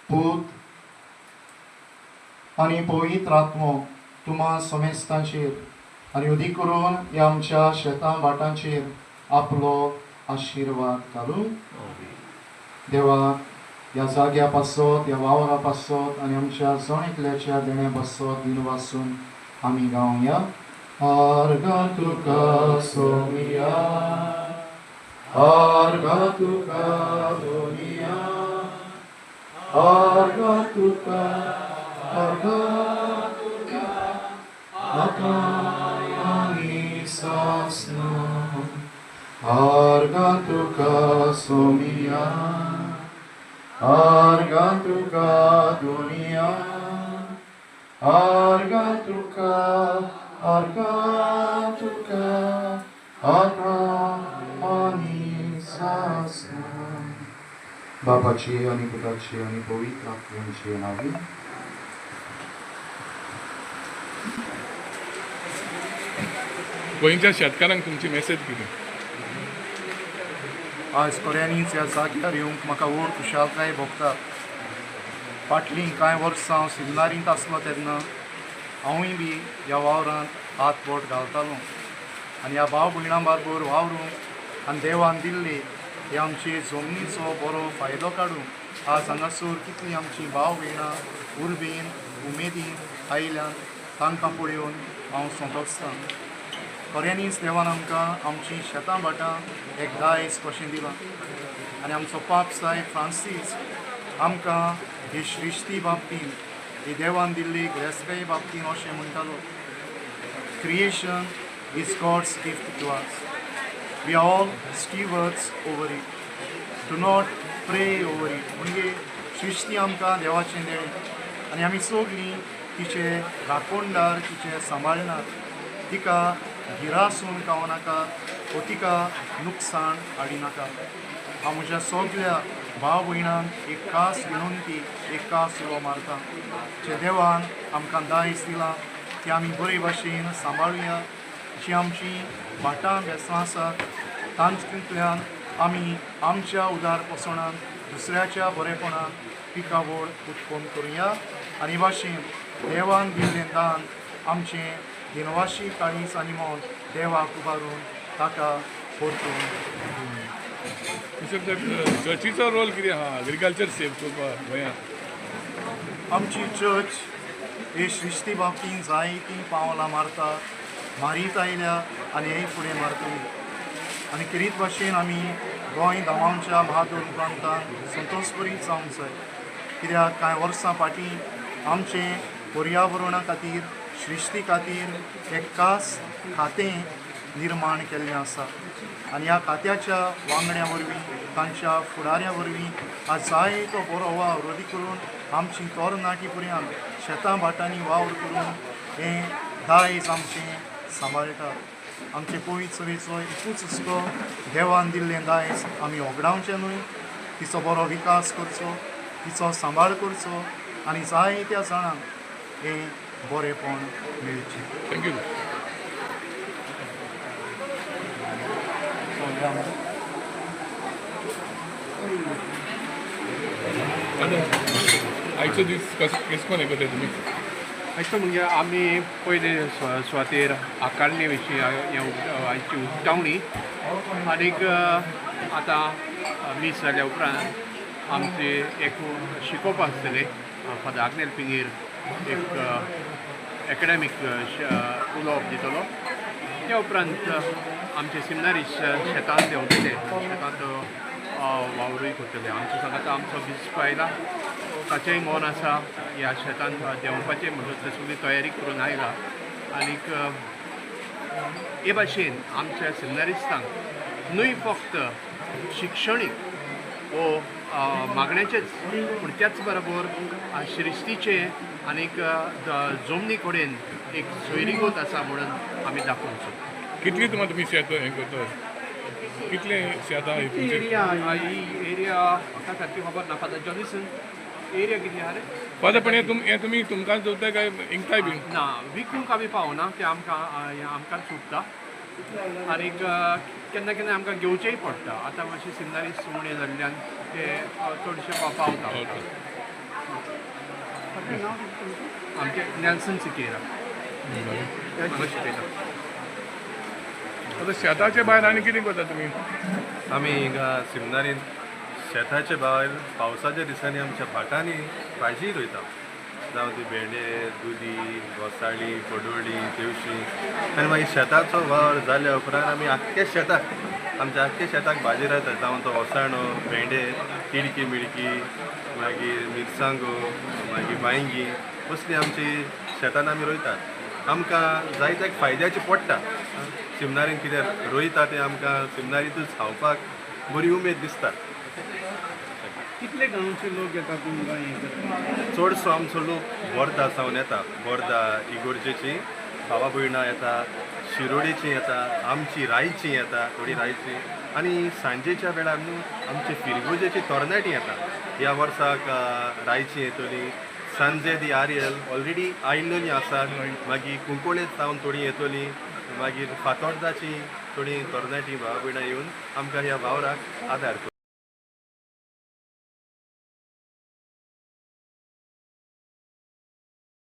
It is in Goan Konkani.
पूत आनी पवित्र आत्मो तुमा समेस्तांचेर आनी उदी करून ह्या आमच्या शेतां भाटांचेर आपलो आशिर्वाद घालूं. देवा, ह्या जाग्या पासत, ह्या वावरा पासत आनी आमच्या जण एकल्याच्या देण्या पासत दिनवासून आमी गावया. आर्गां तुका सोमिया, आर्गां तुका दोनिया, आर्गां तुका, आर्गां तुका, आतां आनी सासणां. आर्गां तुका सोमिया, आर्गां तुका दोनिया, आर्गां तुका, आर्गां तुका, आतां आनी सासणां. बापाची आनी पुताची आनी पवित्र आत्म्याची नांवी. गोंयच्या शेतकारांक तुमची मेसेज कितें? आज खऱ्यांनीच ह्या जाग्यार येवंक म्हाका व्हड खुशालकाय भोगता. फाटलीं कांय वर्सां हांव सिमनारींत आसलो तेन्ना हांवूय बी ह्या वावरांत हात बोट घालतालो आनी ह्या भाव भयणां बरोबर वावरूंक आनी देवान दिल्ली हे आमचे जमनीचो बरो फायदो काडूंक आज हांगासर कितलीं आमचीं भाव भयणां उर्बेन उमेदीन आयल्यान तांकां पळोवन हांव संतोशतां. खऱ्यांनीच देवान आमकां आमचीं शेतां भाटां एक दायज कशें दिलां आनी आमचो पाप सायब फ्रांसीस आमकां ही सृश्टी बाबतीन, ही देवान दिल्ली ग्रेसकाय बाबतीन अशें म्हणटालो, creation is God's gift to us, we are all stewards over it, do not pray over it. म्हणजे सृश्टी आमकां देवाचें देणें आनी आमी सगळीं तिचे राखणदार, तिचे सांबाळणार. तिका गिरासून खावनाका वो तिका नुकसाण हाडिनाका. हांव म्हज्या सगल्या भाव भयणांक एक खास विनंती, एक खास उलो मारता, जे देवान आमकां दायज दिलां ती आमी बरे भाशेन सांबाळुया. जी आमची भाटां बेसां आसात तांतूंतल्यान आमी आमच्या उदार पोसणान दुसऱ्याच्या बरेपणान पिकावळ उत्पन्न करुया आनी भाशेन देवान दिल्लें दान आमचें दिनवाशी काळीज आनी मन देवाक उबारून ताका परतून दिवया. चर्चीचो रोल कितें आहा एग्रीकल्चर सेव करपाक गोंयांत? आमची चर्च हे सृश्टी बाबतीन जायतीं पावलां मारता, मारीत आयल्या आनी हे फुडें मारतली. आनी खेरीत भाशेन आमी गोंय दामांवच्या महादुर्ग प्रांतान संतोशभरीत जावंक जाय, कित्याक कांय वर्सां फाटीं आमचें पर्यावरणा खातीर, सृश्टी खातीर एक खास खातें निर्माण केल्लें आसा आनी ह्या खात्याच्या वांगड्यां वरवीं, तांच्या फुडाऱ्या वरवीं आज जायतो बरो वावर अदीक करून आमची तरणाटी भुरग्यांक शेतां भाटांनी वावर करून हें दायज आमचें सांबाळटा. आमचे पवित्र सभेचो एकूच हुस्को, देवान दिल्लें दायज आमी होगडावचें न्हय, तिचो बरो विकास करचो, तिचो सांबाळ करचो आनी जायत्या जाणांक हें बरेंपण मेळचें. Thank you. So, या. आतां आयचो दीस कसो केस कोण हें करता तुमी? आयचो म्हणजे आमी पयले सुवातेर आकारणे विशीं हें आयची उक्तावणी आनीक आतां मीस जाल्या उपरांत आमचे एक शिकोवप आसतलें. फादर आग्नेल पिंगेर एक एकाडेमीक उलोवप दितलो. त्या उपरांत आमचे सिमनारीस शेतांत देंवतले, शेतांत वावरूय करतले. आमच्या सांगाता आमचो बिस्प आयला, ताचेंय मन आसा ह्या शेतांत देंवपाचें, म्हणून ते सगळी तयारी करून आयला. आनीक हे भाशेन आमच्या सिमनारिस्तांक न्हय फक्त शिक्षणीक वो मागण्याचेच, पूण त्याच बरोबर श्रिश्टीचें आनीक जमनी कडेन एक सोयरीगत आसा म्हणून आमी दाखोवंक सोदता. कितली तुमी तुमी शेत हें करता? कितले शेतां ही तुमची? एरिया, ही एरिया म्हाका सारकी खबर ना. फादर जॉनिसन, एरिया कितली आहा रे? फादर, पण हें तुमी तुमकां दवरता काय इंकताय बीन? ना, विकूंक आमी पावना, तें आमकां हें आमकां चुकता आनीक केन्ना केन्ना आमकां घेवचेंय पडटा. आतां मातशें सिमनारीस उणें जाल्ल्यान ते चडशे पावता. ओके. आमचे नॅल्सन सिकेरा हांगा शिकयता. आतां शेताचे भायर आनी कितें करता तुमी? आमी हिंगा सिमनारीन शेताचे भायर पावसाच्या दिसांनी आमच्या भाटांनी भाजी रोयता, जावं ती भेंडे, दुदी, घोसाळी, पडवळी, तेवशी. आनी मागीर शेताचो वावर जाल्या उपरांत आमी आख्खे शेताक, आमच्या आख्खे शेताक भाजी रोयता, जावं तो वसाणो, भेंडे, तिडकी मिडकी, मागीर मिरसांगो, मागीर वांयगीं, असली आमची शेतान आमी रोयतात. आमकां जायते फायद्याची पडटा. सिमनारीन कितें रोयता तें आमकां सिमनारींतूच खावपाक बरी उमेद दिसता. कितले गांवचे लोक येतात तुमकां हें करपाक? चडसो आमचो लोक बोर्दा सावन येता. बोर्दा इगोर्जेची भावा भयणां येता, शिरोडेची येता, आमची रायची येता, थोडी रायची. आनी सांजेच्या वेळार न्हू आमचे फिरगुजेची तरणाटी येता. ह्या वर्साक रायची येतली, सांजे दी आर्यल ऑलरेडी आयिल्ली आसा, मागीर कुंकळे सावन थोडीं येतली, मागीर फातोर्दाची थोडीं तरणाटी भावा भयणां येवन आमकां ह्या वावराक आदार करता.